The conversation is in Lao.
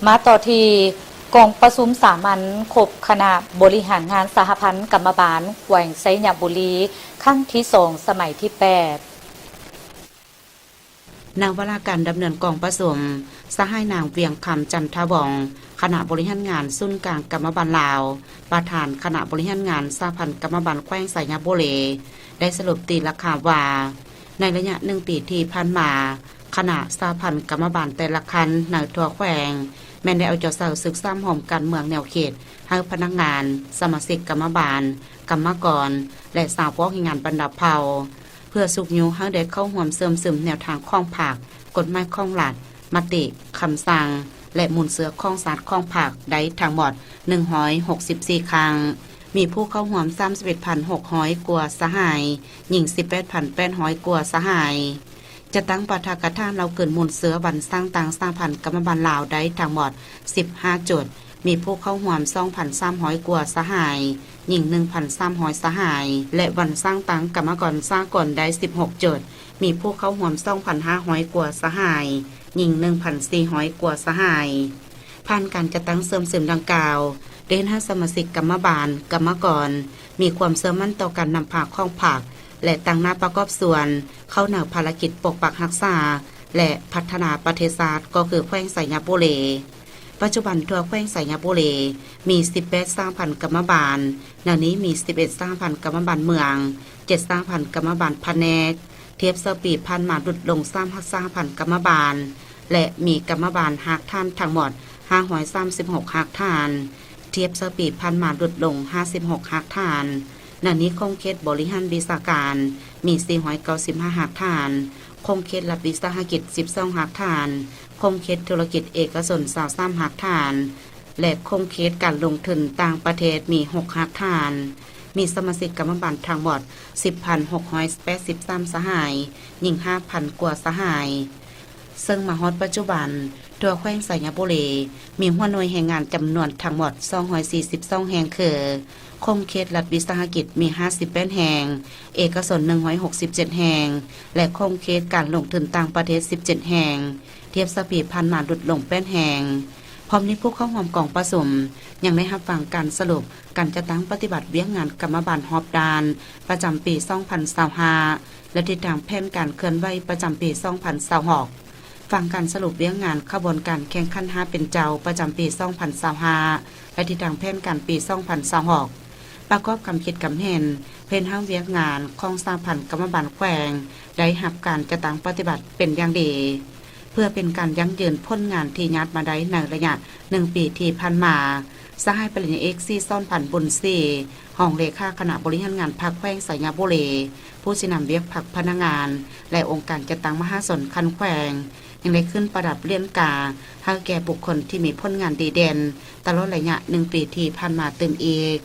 ມາຕໍ່ທີ່ກອງປະຊຸມສາມັນຄົບຄະນະບໍລິຫານງານສະຫະພັນກຳມະບານແຂວງໄຊຍະບູລີ ຄັ້ງທີສອງ ສະໄໝທີແປດ. ໃນວາລະການດຳເນີນກອງປະຊຸມ, ສະຫາຍນາງ ວຽງຄຳ ຈັນທະວອງ ຄະນະບໍລິຫານງານສູນກາງກຳມະບານລາວ, ປະທານຄະນະບໍລິຫານງານສະຫະພັນກຳມະບານແຂວງໄຊຍະບູລີ ໄດ້ສະຫຼຸບຕີລາຄາວ່າ, ໃນໄລຍະໜຶ່ງປີທີ່ຜ່ານມາ, ຄະນະສະຫະພັນກຳມະບານແຕ່ລະຂັ້ນໃນທົ່ວແຂວງ ແມ່ນໄດ້ເອົາໃຈໃສ່ສຶກຊ້ອມໂຮມການເມືອງແນວຄິດ ໃຫ້ພະນັກງານ, ສະມາຊິກກຳມະບານ, ກຳມະກອນ ແລະ ຊາວພວກແຮງງານບັນດາເຜົ່າ ເພື່ອຊຸກຍູ້ໃຫ້ໄດ້ເຂົ້າຮ່ວມເຊື່ອມຊຶມແນວທາງຂອງພັກ, ກົດໝາຍຂອງລັດ, ມະຕິ, ຄຳສັ່ງ ແລະ ມູນເຊື້ອຂອງຊາດຂອງພັກໄດ້ທັງໝົດໜຶ່ງຮ້ອຍຫົກສິບສີ່ຄັ້ງ, ມີຜູ້ເຂົ້າຮ່ວມສາມສິບເອັດພັນຫົກຮ້ອຍກວ່າສະຫາຍ, ຍິງສິບແປດພັນແປດຮ້ອຍກວ່າສະຫາຍ. ຈັດຕັ້ງປາຖະກະຖາເລົ່າຄືນມູນເຊື້ອວັນສ້າງຕັ້ງສະຫະພັນກຳມະບານລາວໄດ້ທັງໝົດສິບຫ້າຈຸດ, ມີຜູ້ເຂົ້າຮ່ວມສອງພັນສາມຮ້ອຍກວ່າສະຫາຍ, ຍິງໜຶ່ງພັນສາມຮ້ອຍສະຫາຍ ແລະ ວັນສ້າງຕັ້ງກຳມະກອນສາກົນໄດ້ສິບຫົກຈຸດ, ມີຜູ້ເຂົ້າຮ່ວມສອງພັນຫ້າຮ້ອຍກວ່າສະຫາຍ, ຍິງໜຶ່ງພັນສີ່ຮ້ອຍກວ່າສະຫາຍ. ຜ່ານການຈັດຕັ້ງເຊື່ອມຊຶມດັ່ງກ່າວ, ໄດ້ເຮັດໃຫ້ສະມາຊິກກຳມະບານ, ກຳມະກອນ ມີຄວາມເຊື່ອໝັ້ນຕໍ່ການນຳພາຂອງພັກ ແລະ ຕັ້ງໜ້າປະກອບສ່ວນເຂົ້າໃນພາລະກິດປົກປັກຮັກສາ ແລະ ພັດທະນາປະເທດຊາດ ກໍຄືແຂວງໄຊຍະບູລີ. ປັດຈຸບັນທົ່ວແຂວງໄຊຍະບູລີມີສິບແປດສະຫະພັນກຳມະບານ, ໃນນີ້ມີສິບເອັດສະຫະພັນກຳມະບານເມືອງ, ເຈັດສະຫະພັນກຳມະບານພະແນກ, ທຽບໃສ່ປີຜ່ານມາຫຼຸດລົງສາມສະຫະພັນກຳມະບານ ແລະ ມີກຳມະບານຮາກຖານທັງໝົດຫ້າຮ້ອຍສາມສິບຫົກຮາກຖານ, ທຽບໃສ່ປີຜ່ານມາຫຼຸດລົງຫ້າສິບຫົກຮາກຖານ. ໃນນີ້ຂົງເຂດບໍລິຫານວິຊາການມີສີ່ຮ້ອຍເກົ້າສິບຫ້າຮາກຖານ, ຂົງເຂດລັດວິສາຫະກິດສິບສອງຮາກຖານ, ຂົງເຂດທຸລະກິດເອກະຊົນຊາວສາມຮາກຖານ ແລະ ຂົງເຂດການລົງທຶນຕ່າງປະເທດມີຫົກຮາກຖານ. ມີສະມາຊິກກຳມະບານທັງໝົດສິບພັນຫົກຮ້ອຍແປດສິບສາມສະຫາຍ, ຍິງຫ້າພັນກວ່າສະຫາຍ. ເຊິ່ງມາຮອດປັດຈຸບັນ, ທົ່ວແຂວງໄຊຍະບູລີ ມີຫົວໜ່ວຍແຮງງານຈຳນວນທັງໝົດສອງຮ້ອຍສີ່ສິບສອງແຫ່ງ ຄື ຂົງເຂດລັດວິສາຫະກິດມີຫ້າສິບແປດແຫ່ງ, ເອກະຊົນໜຶ່ງຮ້ອຍຫົກສິບເຈັດແຫ່ງ ແລະ ຂົງເຂດການລົງທຶນຕ່າງປະເທດສິບເຈັດແຫ່ງ, ທຽບໃສ່ປີຜ່ານມາຫຼຸດລົງແປດແຫ່ງ. ພ້ອມນີ້ຜູ້ເຂົ້າຮ່ວມກອງປະຊຸມຍັງໄດ້ຮັບຟັງການສະຫຼຸບການຈັດຕັ້ງປະຕິບັດວຽກງານກຳມະບານຮອບດ້ານປະຈຳປີສອງພັນຊາວຫ້າ ແລະ ທິດທາງແຜນການເຄື່ອນໄຫວປະຈຳປີສອງພັນຊາວຫົກ, ຟັງການສະຫຼຸບວຽກງານຂະບວນການແຂ່ງຂັນຫ້າເປັນເຈົ້າປະຈຳປີສອງພັນຊາວຫ້າ ແລະ ທິດທາງແຜນການປີສອງພັນຊາວຫົກ. ປະກອບຄຳຄິດຄຳເຫັນ ເພື່ອເຮັດໃຫ້ວຽກງານຂອງສະຫະພັນກຳມະບານແຂວງໄດ້ຮັບການຈັດຕັ້ງປະຕິບັດເປັນຢ່າງດີ ເພື່ອເປັນການຢັ້ງຢືນຜົນງານທີ່ຍາດມາໄດ້ໃນໄລຍະໜຶ່ງປີທີ່ຜ່ານມາ, ສະຫາຍປະລິນຍາເອກ ສີສອນພັນ ບຸນສີ ຮອງເລຂາຄະນະບໍລິຫານງານພັກແຂວງໄຊຍະບູລີ, ຜູ້ຊີ້ນຳວຽກພັກ, ພະນັກງານ ແລະ ອົງການຈັດຕັ້ງມະຫາຊົນຂັ້ນແຂວງ ຍັງໄດ້ຂຶ້ນປະດັບຫຼຽນກາໃຫ້ແກ່ບຸກຄົນທີ່ມີຜົນງານດີເດັ່ນຕະຫຼອດໄລຍະໜຶ່ງປີທີ່ຜ່ານມາຕື່ມອີກ.